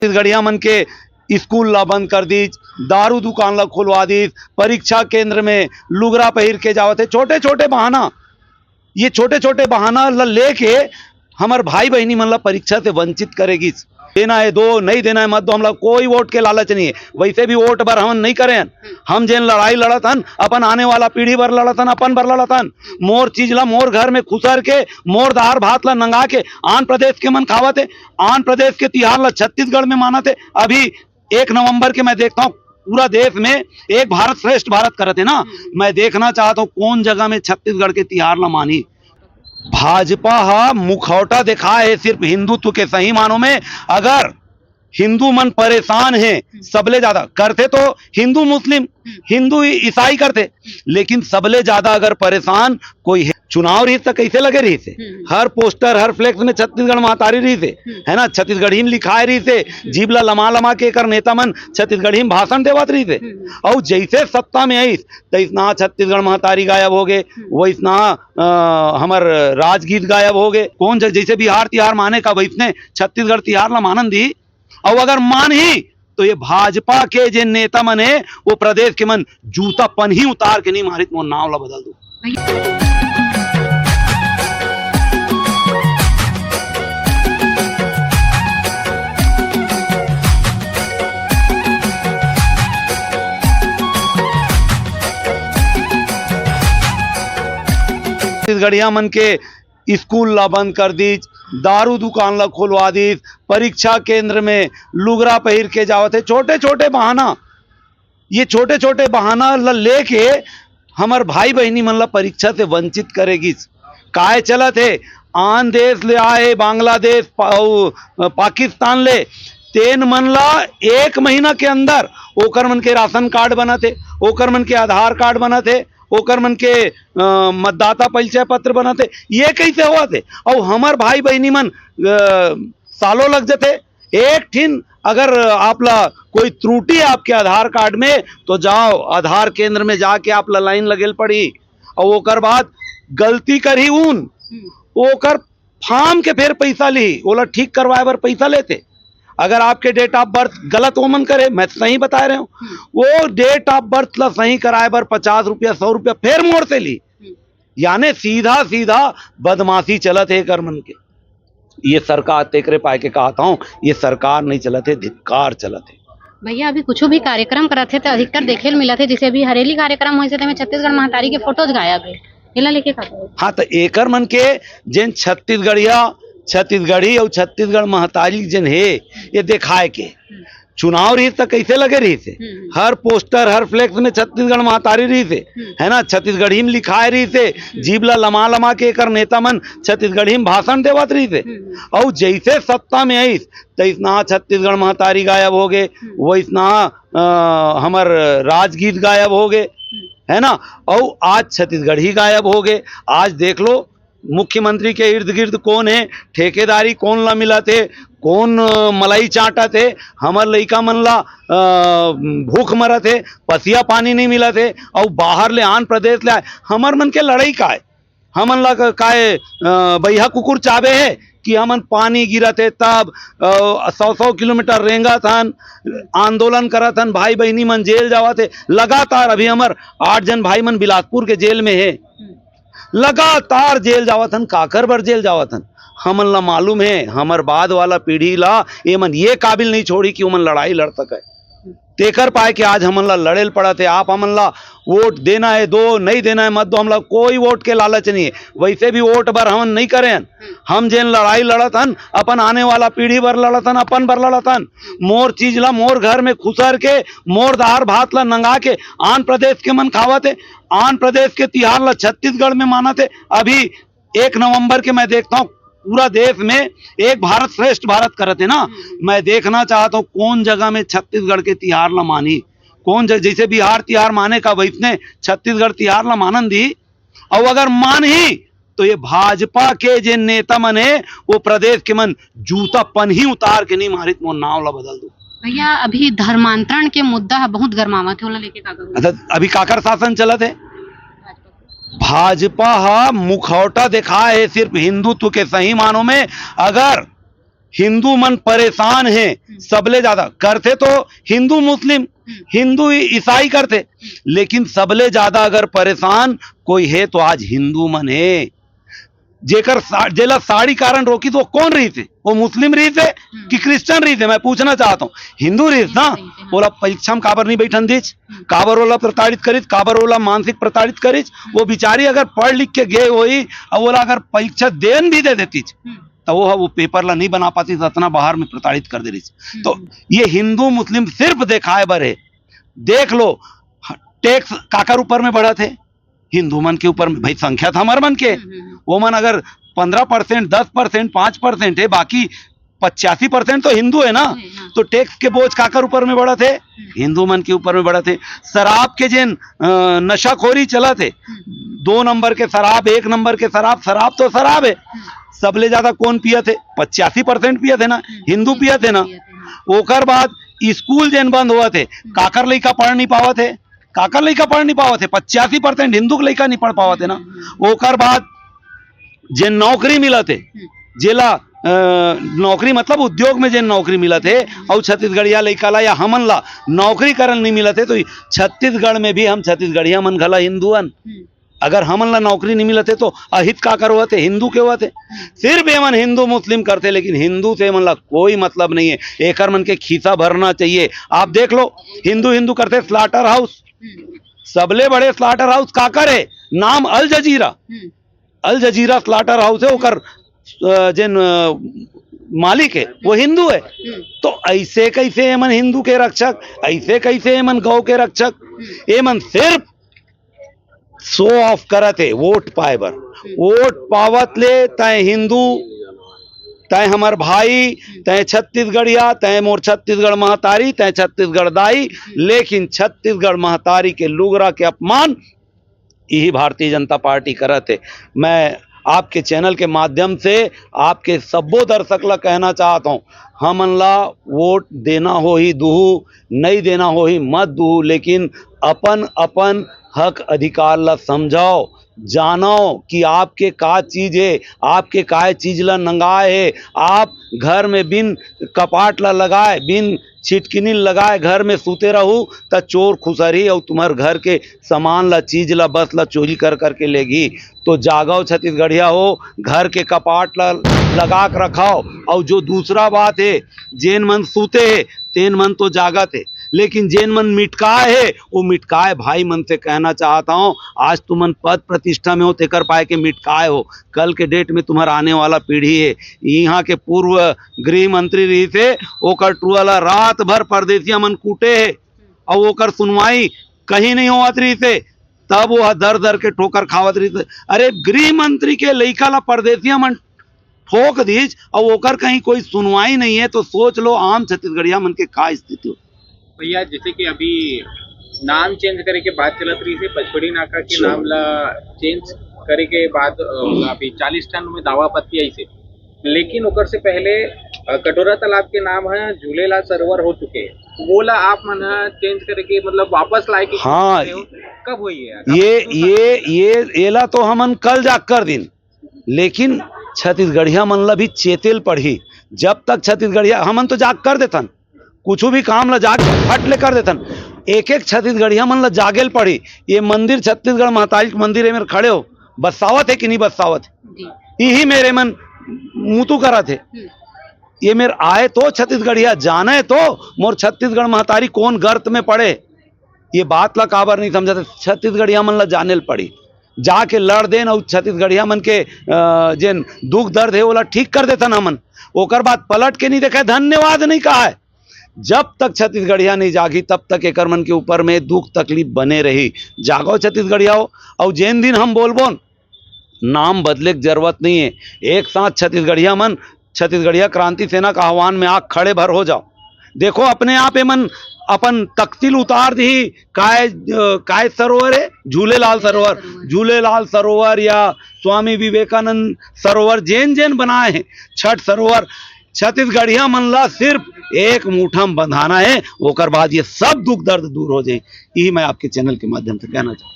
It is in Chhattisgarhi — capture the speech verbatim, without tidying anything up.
छत्तीसगढ़िया मन के स्कूल ला बंद कर दीस, दारू दुकान ला खुलवा दीस, परीक्षा केंद्र में लुगरा पहिर के जावत हे, छोटे छोटे बहाना, ये छोटे छोटे बहाना ला लेके हमर भाई बहिनी मन ला परीक्षा से वंचित करे गिस। देना है दो, नहीं देना है मत दो, हमला कोई वोट के लालच नहीं है। वैसे भी वोट बर हमन नहीं करे हन। हम जेन लड़ाई लड़त हन, अपन आने वाला पीढ़ी बर लड़त हन, अपन बर लड़त हन। मोर चीज ला मोर घर में खुसर के, मोर दार भात ला नंगा के आन प्रदेश के मन खावत हे। आन प्रदेश के तिहार ला छत्तीसगढ़ में मानत हे। अभी एक नवंबर के मैं देखता हूँ, पूरा देश में एक भारत श्रेष्ठ भारत करत हे ना। मैं देखना चाहता हूँ कौन जगह में छत्तीसगढ़ के तिहार ला मानी। भाजपा हा मुखौटा दिखाए हे सिर्फ हिंदुत्व के। सही मानों में अगर हिंदू मन परेशान हे, सबले ज्यादा करथे तो हिंदू मुस्लिम, हिंदू ईसाई करथे, लेकिन सबले ज्यादा अगर परेशान कोई हे, चुनाव रहिस त कैसे लगे रहिस हे? हर पोस्टर, हर फ्लेक्स में छत्तीसगढ़ महतारी रहिस हे, है ना? छत्तीसगढ़ी में लिखाए रहिस हे, जीभ ला लमा लमा के एकर नेता मन छत्तीसगढ़ी में भाषण देवत रहिस हे। अउ जैसे सत्ता में आइस, तैसना छत्तीसगढ़ महतारी गायब हो गए, वैसना अ, हमर राजगीत गायब हो गए। कौन ज-, जैसे बिहार तिहार माने का, वैसने छत्तीसगढ़ तिहार ला मानन दी। अउ अगर मानही तो ये भाजपा के जे नेता मन हे, वो प्रदेश के मन जूता पनही उतार के नहीं मारित, मोर नाव ला बदल दो। छत्तीसगढ़िया मन के स्कूल ला बंद कर दीस, दारू दुकान ला खुलवा दीस, परीक्षा केंद्र में लुगरा पहिर के जावत हे, छोटे छोटे बहाना, ये छोटे छोटे बहाना ला लेके हमर भाई बहिनी मन ला परीक्षा से वंचित करे गिस। काय चलत हे? आन देश ले आए, बांग्लादेश, पा-, अउ, अ, पाकिस्तान ले, तेन मन ला एक महीना के अंदर ओकर मन के राशन कार्ड बनत हे, ओकर मन के आधार कार्ड बनत हे, ओकर मन के, अ, मतदाता परिचय पत्र बनत हे। ये कैसे होवत हे? अउ हमर भाई बहिनी मन, अ, सालों लग जथे। एक ठिन अगर आप ला कोई त्रुटि हे आपके आधार कार्ड में, तो जाओ आधार केंद्र में जाके आप ला लाइन लगेल पड़ी। अउ ओकर बाद गलती करही उन, ओकर फार्म के फेर पैसा ली, ओला ठीक करवाए बर पैसा लेथे। अगर आपके डेट ऑफ बर्थ गलत ओमन करे, मैं तो सही बता रहे हूँ, वो डेट ऑफ बर्थ ला सही कराए बर पचास रुपया, सौ रुपया फेर मोर से ली। याने सीधा सीधा बदमाशी चलत हे एकर मन के। ये सरकार, तेकरे पाए के कहत हूँ, ये सरकार नहीं चलत हे, धिक्कार चलत हे। भैया, अभी कुछ भी कार्यक्रम करत हे तो अधिकतर देखे ल मिलत हे, जैसे अभी हरेली कार्यक्रम होइस हे, तेमे छत्तीसगढ़ महतारी के फोटोज गायब हे, एला लेके का कहे? हाँ, तो एकर मन के जेन छत्तीसगढ़िया, छत्तीसगढ़ी अउ छत्तीसगढ़ महतारी जेन हे, ये दिखाए के। चुनाव रहिस त कैसे लगे रहिस हे? हर पोस्टर, हर फ्लेक्स में छत्तीसगढ़ महतारी रहिस हे, है ना? छत्तीसगढ़ी में लिखाए रहिस हे, जीभ ला लमा लमा के एकर नेता मन छत्तीसगढ़ी में भाषण देवत रहिस हे। अउ जैसे सत्ता में आइस, तैसना छत्तीसगढ़ महतारी गायब हो गए, वैसना, अ, हमर राजगीत गायब हो गए, है ना? अउ आज छत्तीसगढ़ी गायब हो गए। आज देख लो, मुख्यमंत्री के इर्द गिर्द कौन हे, ठेकेदारी कौन ला मिलत हे, कौन, अ, मलाई चाटत हे, हमर लइका मन ला, अ, भूख मरत हे, पसिया पानी नहीं मिलत हे, अउ बाहर ले आन प्रदेश ले आए, हमर मन के लड़ाई काय? हमन ला क-, काय, अ, बइहा कुकुर चाबे हे कि हमन पानी गिरत हे तब, अ, सौ सौ किलोमीटर रेंगत हन, आंदोलन करत हन, भाई बहिनी मन जेल जावत हे लगातार। अभी हमर आठ जन भाई मन बिलासपुर के जेल में हे, लगातार जेल जावत हन। काकर बर जेल जावत हन? हमन ला मालूम हे, हमर बाद वाला पीढ़ी ला एमन ये काबिल नहीं छोड़ी कि ओमन लड़ाई लड़ सके। तेकर पाए के आज हमन ला लड़े ल पड़त हे। आप हमन ला वोट देना है दो, नहीं देना है मत दो, हमला कोई वोट के लालच नहीं है। वैसे भी वोट बर हमन नहीं करे हन। हम जेन लड़ाई लड़त हन, अपन आने वाला पीढ़ी बर लड़त हन, अपन बर लड़त हन। मोर चीज ला मोर घर में खुसर के, मोर दार भात ला नंगा के आन प्रदेश के मन खावत हे, आन प्रदेश के तिहार ला छत्तीसगढ़ में मानत हे। अभी एक नवंबर के मैं देखता हूँ पूरा देश में एक भारत श्रेष्ठ भारत करत हे ना। मैं देखना चाहता हूँ कौन जगह में छत्तीसगढ़ के तिहार ला मानी, कौन ज-, जैसे बिहार तिहार माने का वैसने छत्तीसगढ़ तिहार ला मानन दी। अउ अगर मानही तो ये भाजपा के जे नेता मन हे, वो प्रदेश के मन जूता पनही उतार के नहीं मारित, मोर नाव ला बदल दो। भैया, अभी धर्मांतरण के मुद्दा ह बहुत गरमावत हे, ओला लेके का कहोगे? अच्छा, अभी काकर शासन चलत हे? भाजपा ह मुखौटा दिखाए हे सिर्फ हिंदुत्व के। सही मानों में अगर हिंदू मन परेशान हे, सबले ज्यादा करथे तो हिंदू मुस्लिम, हिंदू ईसाई करथे, लेकिन सबले ज्यादा अगर परेशान कोई हे तो आज हिंदू मन हे। जेकर सा-, जेला साड़ी कारण रोकिस वो कोन रहिस हे? वो मुस्लिम रहिस हे कि क्रिश्चियन रहिस हे? मैं पूछना चाहत हूँ, हिंदू रहिस ना? ओला परीक्षा में काबर नहीं बैठन दिस? काबर ओला प्रताड़ित करिस? काबर ओला मानसिक प्रताड़ित करिस? वो बिचारी अगर पढ़ लिख के गे होही, अउ ओला अगर परीक्षा देन भी दे देतिस, त वो ह वो पेपर ला नहीं बना पातिस, अतना बाहर में प्रताड़ित कर दे रहिस। तो ये हिंदू मुस्लिम सिर्फ देखाए बर हे। देख लो, टैक्स काकर ऊपर में बढ़त हे? हिंदू मन के ऊपर में। भाई, संख्या तो हमर मन के, वो मन अगर पंद्रह परसेंट, दस परसेंट, पाँच परसेंट हे, बाकी पचासी परसेंट तो हिंदू हे ना। तो टैक्स के बोझ काकर ऊपर में बढ़त हे? हिंदू मन के ऊपर में बढ़त हे। शराब के जेन अ, नशाखोरी चलत हे, दो नंबर के शराब, एक नंबर के शराब, शराब तो शराब हे। सबले ज्यादा कोन पियत हे? पचासी परसेंट पियत हे ना, हिंदू पियत हे ना। ओकर बाद स्कूल जेन बंद होवत हे, काकर लइका पढ़ नहीं पावत हे? काकर लइका पढ़ नहीं पावत हे? पचासी परसेंट हिंदू के लइका नहीं पढ़ पावत हे ना। ओकर बाद जेन नौकरी मिलत हे, जेला अ, नौकरी मतलब उद्योग में जेन नौकरी मिलत हे, अउ छत्तीसगढ़िया लइका ला या हमन ला नौकरी करन नहीं मिलत हे, तो छत्तीसगढ़ में भी हम छत्तीसगढ़िया मन घला हिंदू हन। अगर हमन ला नौकरी नहीं मिलत हे तो अहित काकर होवत हे? हिंदू के होवत हे। सिर्फ एमन हिंदू मुस्लिम करथे, लेकिन हिंदू से एमन ला कोई मतलब नहीं हे। एकर मन के खीसा भरना चाहिए। आप देख लो, हिंदू हिंदू करथे, स्लाटर हाउस, सबले बड़े स्लाटर हाउस काकर हे? नाम अल जजीरा। अल जजीरा स्लाटर हाउस हे, ओकर अ, जेन अ, मालिक हे वो हिंदू हे। तो ऐसे कैसे एमन हिंदू के रक्षक, ऐसे कैसे एमन गौ के रक्षक? एमन सिर्फ शो ऑफ करत हे वोट पाए बर। वोट पावत ले तय हिंदू, तय हमर भाई, तय छत्तीसगढ़िया, तय मोर छत्तीसगढ़ महतारी, तय छत्तीसगढ़ दाई, लेकिन छत्तीसगढ़ महतारी के लुगरा के अपमान यही भारतीय जनता पार्टी करत हे। मैं आपके चैनल के माध्यम से आपके सब्बो दर्शक ला कहना चाहत हूँ, हमन ला वोट देना होही दुहू, नहीं देना होही मत दुहू, लेकिन अपन अपन हक अधिकार ला समझाओ, जानो कि आपके का चीज हे, आपके काय चीज ला नंगाए हे। आप घर में बिन कपाट ला लगाए, बिन छिटकिनी लगाए घर में सूते रहू, त चोर खुसरही अउ तुम्हर घर के सामान ला, चीज ला, बस ला चोरी कर करके लेगी। तो जागव छत्तीसगढ़िया हो, घर के कपाट ला लगा के रखाओ। अउ जो दूसरा बात हे, जेन मन सूते हे, तेन मन तो जागत हे, लेकिन जेन मन मिटकाए हे, वो मिटकाए भाई मन से कहना चाहत हूँ, आज तुमन पद प्रतिष्ठा में हो, तेकर पाए के मिटकाए हो। कल के डेट में तुम्हर आने वाला पीढ़ी हे, यहाँ के पूर्व गृह मंत्री रहिस हे, ओकर टुआ ला रात भर परदेसिया मन कूटे हे, अउ ओकर सुनवाई कहीं नहीं होवत रहिस हे, तब वो ह दर दर के ठोकर खावत रहिस हे। अरे, गृह मंत्री के लइका ला परदेसिया मन ठोक दीस, अउ ओकर कहीं कोई सुनवाई नहीं हे, तो सोच लो आम छत्तीसगढ़िया मन के का स्थिति हो। भैया, जैसे कि अभी नाम चेंज करे के बात चलत रहिस हे, पचपड़ी नाका के अच्छा। नाम ला चेंज करे के बाद, अ, अभी चालीस ठन में दावा आपत्ति आइस हे, लेकिन ओकर से पहले, अ, कटोरा तालाब के नाम ह झूलेलाल सरोवर हो चुके हे, वो ला आप मन ह चेंज करे के, मतलब, वापस लाए के कोशिश हाँ, करे हो, कब होही ये? ये, ये, ये, एला तो हमन कल जाग कर दिन, लेकिन छत्तीसगढ़िया मन ला भी चेते ल पड़ही। जब तक छत्तीसगढ़िया, हमन तो जाग कर देथन, कुछ भी काम ला जाग फट ले कर देथन। एक एक छत्तीसगढ़िया मन ला जागे ल पड़ही। ये मंदिर, छत्तीसगढ़ महतारी के मंदिर, ए मेर खड़े हो, बसावत हे कि नहीं बसावत हे? जी। इही मेरे मन मुतु करत हे। हम्म। ये मेर आए तो छत्तीसगढ़िया, जाने तो मोर छत्तीसगढ़ महतारी कौन गर्त में पड़े। ये बात ला काबर नहीं समझत? छत्तीसगढ़िया मन ला जाने ल पड़ी, जाके लड़ देन अउ छत्तीसगढ़िया मन के, अ, जेन दुख दर्द हे, ओला ठीक कर देथन हमन। ओकर बाद पलट के नहीं देखे, धन्यवाद नहीं कहा है। जब तक छत्तीसगढ़िया नहीं जागी, तब तक एकर मन के ऊपर में दुख तकलीफ बने रही। जागो छत्तीसगढ़िया हो, अउ जेन दिन हम बोलबोन, नाम बदले के जरूरत नहीं है। एक साथ छत्तीसगढ़िया मन, छत्तीसगढ़िया क्रांति सेना का आह्वान में आके खड़े भर हो जाओ। देखो, अपने आप एमन अपन तकसील उतार दी। काय, अ, काय सरोवर है? झूलेलाल सरोवर। झूलेलाल सरोवर या स्वामी विवेकानंद सरोवर, जेन जेन बनाए हैं, छठ सरोवर, छत्तीसगढ़िया मन ला सिर्फ एक मुठा में बंधाना है, ओकर बाद ये सब दुख दर्द दूर हो जाए। यही मैं आपके चैनल के माध्यम से कहना चाहता हूँ।